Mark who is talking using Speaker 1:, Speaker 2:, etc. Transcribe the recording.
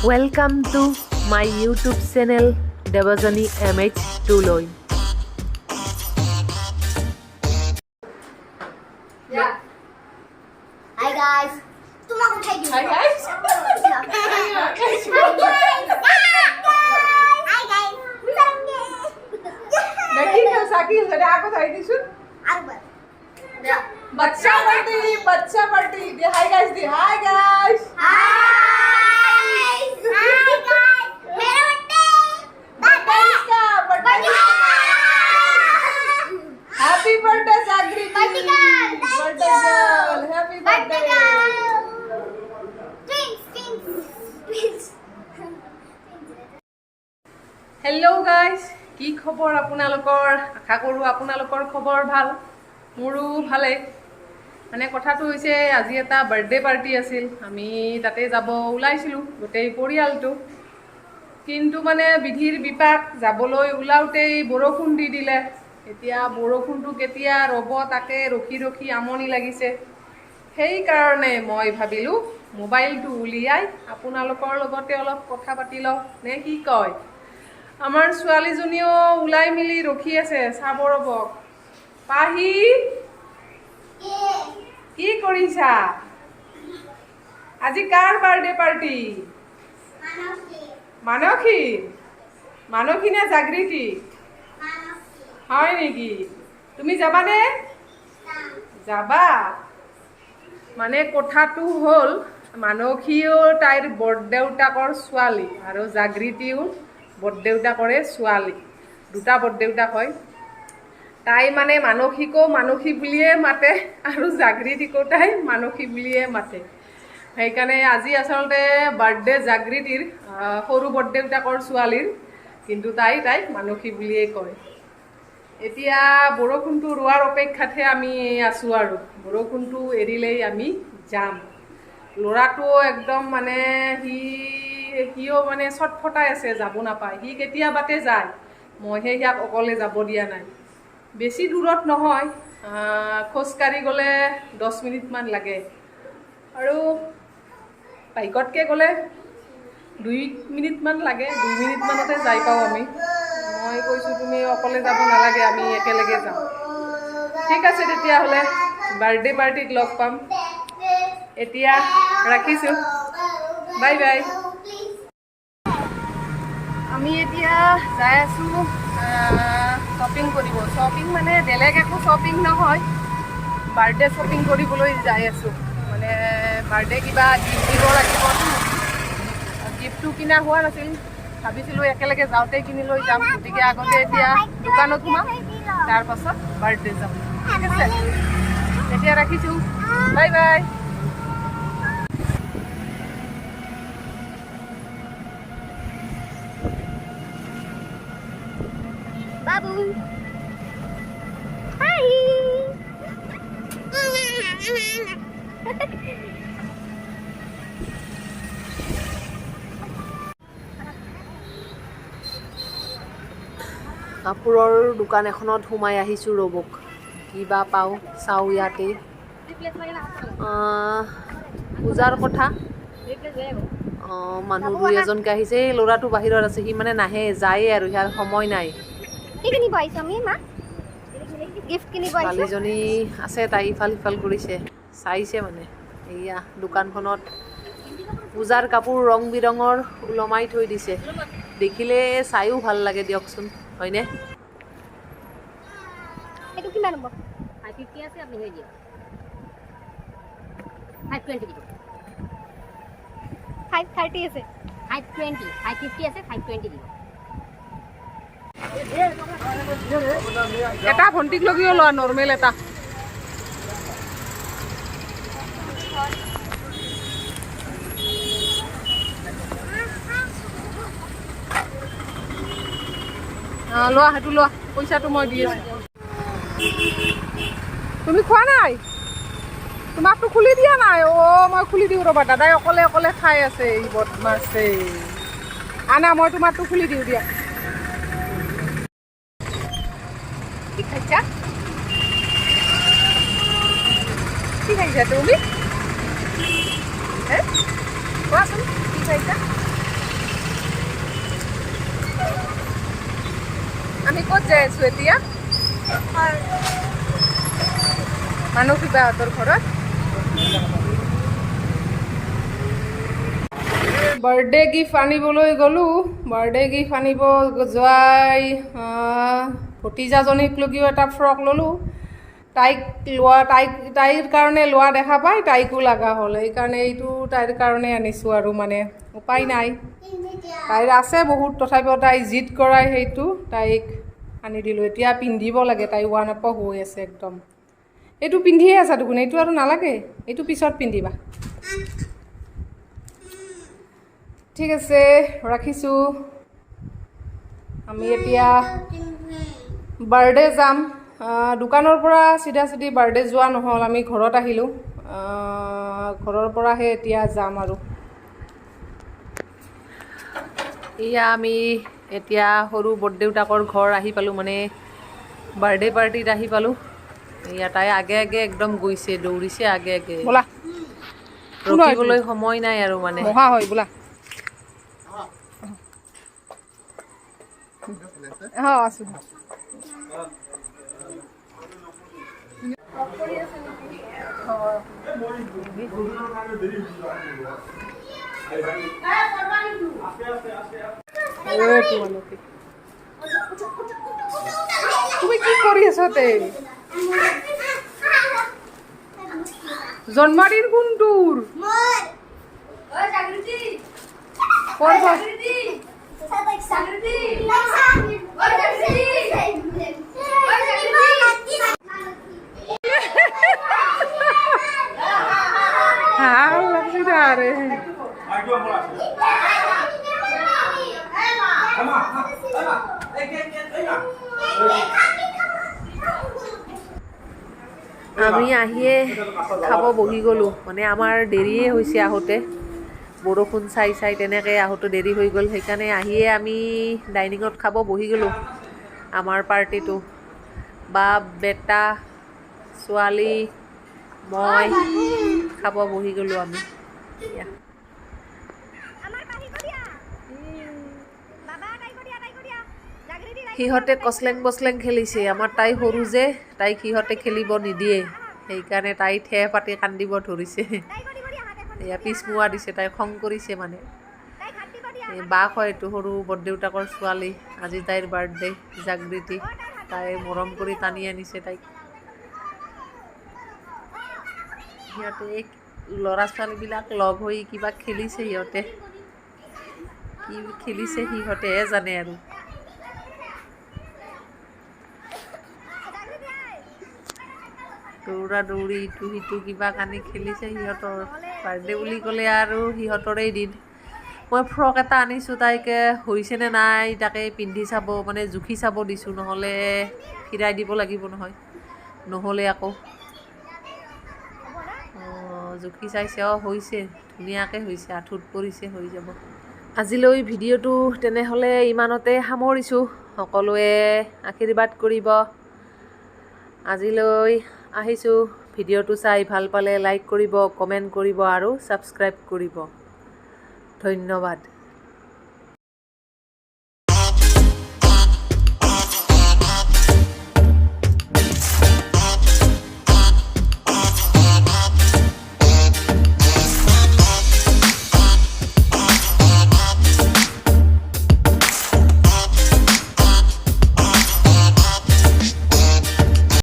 Speaker 1: Welcome to my YouTube channel Debajani MH টুলৈ।
Speaker 2: Hi guys. তোমাক উঠাই দিওঁ।
Speaker 3: Hi guys.
Speaker 2: Hi guys. Hi guys.
Speaker 3: কি খেলছা, কি খেলছা? দে আকৌ ধৰি দিছোন।
Speaker 2: আৰু বাৰ।
Speaker 3: বাচ্চা পাৰ্টি, বাচ্চা পাৰ্টি। দে হাই গাইস, দে hi guys.
Speaker 2: Hi. Hi guys. মেৰা birthday.
Speaker 3: Birthday কিসকা? Birthday. Happy birthday Jagriti.
Speaker 2: Birthday girl. Thank
Speaker 3: birthday
Speaker 2: you.
Speaker 3: Girl, happy
Speaker 2: birthday
Speaker 3: birthday.
Speaker 2: Girl. Twins, twins, twins.
Speaker 3: Hello guys, কি খবৰ আপোনালোকৰ? আশা কৰোঁ আপোনালোকৰ খবৰ ভাল, মোৰো ভালেই। মানে কথাটো হৈছে, আজি এটা বাৰ্থডে পাৰ্টি আছিল, আমি তাতে যাব ওলাইছিলোঁ গোটেই পৰিয়ালটো। কিন্তু মানে বিধিৰ বিপাক, যাবলৈ ওলাওঁতেই বৰষুণ দি দিলে। এতিয়া বৰষুণটো কেতিয়া ৰ'ব তাকে ৰখি ৰখি আমনি লাগিছে। সেইকাৰণে মই ভাবিলোঁ মোবাইলটো উলিয়াই আপোনালোকৰ লগতে অলপ কথা পাতি লওঁ, নে কি কয়? আমাৰ ছোৱালীজনীও ওলাই মেলি ৰখি আছে, চাব ৰ'ব। পাহি, কি কৰিছা? আজি কাৰ বাৰ্থডে পাৰ্টি? মানসী? মানসী নে জাগৃতি? হয় নেকি? তুমি যাবানে? যাবা। মানে কথাটো হ'ল, মানসীও তাইৰ বৰদেউতাকৰ ছোৱালী আৰু জাগৃতিও বৰদেউতাকৰে ছোৱালী, দুটা বৰদেউতাক হয়। তাই মানে মানসীকো মানসী বুলিয়ে মাতে আৰু জাগৃতিকো তাই মানসী বুলিয়ে মাতে। সেইকাৰণে আজি আচলতে বাৰ্থডে জাগৃতিৰ, সৰু বৰদেউতাকৰ ছোৱালীৰ, কিন্তু তাই তাইক মানসী বুলিয়ে কয়। এতিয়া বৰষুণটো ৰোৱাৰ অপেক্ষাতহে আমি আছোঁ আৰু বৰষুণটো এৰিলেই আমি যাম। ল'ৰাটোও একদম মানে সিও মানে চটফটাই আছে, যাব নাপায়। সি কেতিয়াবাতে যায়, মইহে সিয়াক অকলে যাব দিয়া নাই। বেছি দূৰত নহয়, খোজকাঢ়ি গ'লে 10 মিনিটমান লাগে আৰু বাইকতকৈ গ'লে 2 মিনিটমান লাগে। 2 মিনিটমানতে যাই পাওঁ আমি। মই কৈছোঁ, তুমি অকলে যাব নালাগে, আমি একেলগে যাম। ঠিক আছে, তেতিয়াহ'লে বাৰ্থডে পাৰ্টিত লগ পাম। এতিয়া ৰাখিছোঁ, বাই বাই। আমি এতিয়া যাই আছোঁ শ্বপিং কৰিব। শ্বপিং মানে বেলেগ একো শ্বপিং নহয়, বাৰ্থডে শ্বপিং কৰিবলৈ যাই আছোঁ। মানে বাৰ্থডে কিবা গিফ্ট দিব লাগিবতো। গিফ্টটো কিনা হোৱা নাছিল, ভাবিছিলোঁ একেলগে যাওঁতে কিনি লৈ যাম। গতিকে আগতে এতিয়া দোকানত সোমাম, তাৰপাছত বাৰ্থডে যাম। ঠিক আছে, এতিয়া ৰাখিছোঁ, বাই বাই।
Speaker 2: বাবু, হাই।
Speaker 1: কাপোৰৰ দোকান এখনত সোমাই আহিছোঁ। ৰ'বক, কিবা পাওঁ চাওঁ ইয়াতে। পূজাৰ কথা। অঁ, মানুহ দুই এজনকে আহিছে। এই ল'ৰাটো বাহিৰত আছে, সি মানে নাহে, যায়ে আৰু, ইয়াৰ সময় নাই।
Speaker 2: কি কিনিব আহিছো আমি মা? গিফ্ট কিনিব আহিছো।
Speaker 1: ছোৱালীজনী আছে, তাই ইফাল সিফাল কৰিছে, চাইছে। মানে এইয়া দোকানখনত পূজাৰ কাপোৰ ৰং বিৰঙৰ ওলমাই থৈ দিছে। দেখিলে চায়ো ভাল লাগে দিয়কচোন, হয়নে?
Speaker 2: সেইটো কিমান হ'ব?
Speaker 4: 550 আছে, আপনি হয়ে দিও 520 দিব।
Speaker 2: 530 আছে।
Speaker 4: 520, 550 আছে, 520 দিব।
Speaker 3: এটা ভণ্টিক লগিও লোৱা, নৰ্মেল এটা। অঁ, লোৱা, সেইটো লোৱা। পইচাটো মই দি আছোঁ। তুমি খোৱা নাই? তোমাকতো খুলি দিয়া নাই। অ', মই খুলি দিওঁ ৰ'বা। দাদাই অকলে অকলে খাই আছে, এই বদমাছে। আনা, মই তোমাৰটো খুলি দিওঁ দিয়া। কি খাইছা? কি খাইছা তুমি? হে, কোৱাচোন, কি খাইছা? ক'ত যাই আছো এতিয়া? মানসী বাহঁতৰ ঘৰত। বাৰ্থডে গিফ্ট আনিবলৈ গ'লোঁ। বাৰ্থডে গিফ্ট আনিব যোৱাই ভতিজাজনীক লগিও এটা ফ্ৰক ল'লোঁ। তাইক লোৱা, তাইক তাইৰ কাৰণে লোৱা দেখা পাই তাইকো লগা হ'ল, সেইকাৰণে এইটো তাইৰ কাৰণে আনিছোঁ আৰু, মানে উপায় নাই। তাইৰ আছে বহুত, তথাপিও তাই জিদ কৰাই সেইটো তাইক আনি দিলোঁ। এতিয়া পিন্ধিব লাগে, তাই ওৱান আপ হৈ আছে একদম। এইটো পিন্ধিয়ে আছা দেখোন, এইটো আৰু নালাগে, এইটো পিছত পিন্ধিবা। ঠিক আছে, ৰাখিছোঁ। আমি এতিয়া বাৰ্থডে যাম। দোকানৰ পৰা চিধা চিধি বাৰ্থডে যোৱা নহ'ল, আমি ঘৰত আহিলোঁ। ঘৰৰ পৰাহে এতিয়া যাম আৰু।
Speaker 1: এয়া আমি এতিয়া সৰু বৰদেউতাকৰ ঘৰ আহি পালোঁ, মানে বাৰ্থডে পাৰ্টিত আহি পালোঁ। এয়া তাই আগে আগে একদম গৈছে, দৌৰিছে আগে আগে,
Speaker 3: বোলা
Speaker 1: ৰখিবলৈ সময় নাই আৰু মানে।
Speaker 3: মহা হয় বোলা। অঁ আছোঁ। তুমি কি কৰি আছা তে? জন্মদিন কোনটোৰ?
Speaker 1: আমি আহিয়ে খাব বহি গ'লোঁ, মানে আমাৰ দেৰিয়ে হৈছে আহোঁতে, বৰষুণ চাই চাই তেনেকৈ আহোঁতে দেৰি হৈ গ'ল। সেইকাৰণে আহিয়ে আমি ডাইনিঙত খাব বহি গ'লোঁ। আমাৰ পাৰ্টিটো বাপ বেটা ছোৱালী মই খাব বহি গ'লোঁ আমি। সিহঁতে কচলেং বচলেং খেলিছে, আমাৰ তাই সৰু যে, তাইক সিহঁতে খেলিব নিদিয়ে, সেইকাৰণে তাই ঠেহ পাতি কান্দিব ধৰিছে। এয়া পিছমুৱা দিছে, তাই খং কৰিছে মানে। এই বাক হয় এইটো সৰু বৰদেউতাকৰ ছোৱালী, আজি তাইৰ বাৰ্থডে, জাগৃতি। তাই মৰম কৰি টানি আনিছে তাইক। সিহঁতে ল'ৰা ছোৱালীবিলাক লগ হৈ কিবা খেলিছে, সিহঁতে কি খেলিছে সিহঁতেহে জানে আৰু। দৌৰা দৌৰি ইটো সিটো কিবা কানি খেলিছে। সিহঁতৰ বাৰ্থডে বুলি ক'লে আৰু সিহঁতৰেই দিন। মই ফ্ৰক এটা আনিছোঁ তাইকে, হৈছেনে নাই তাকে পিন্ধি চাব, মানে জুখি চাব দিছোঁ, নহ'লে ফিৰাই দিব লাগিব নহয়, নহ'লে আকৌ। অঁ জুখি চাইছে, অঁ হৈছে, ধুনীয়াকৈ হৈছে, আঁঠুত পৰিছে, হৈ যাব। আজিলৈ ভিডিঅ'টো তেনেহ'লে ইমানতে সামৰিছোঁ। সকলোৱে আশীৰ্বাদ কৰিব। আজিলৈ আহিছোঁ। ভিডিঅ'টো চাই ভাল পালে লাইক কৰিব, কমেণ্ট কৰিব আৰু ছাবস্ক্ৰাইব কৰিব। ধন্যবাদ।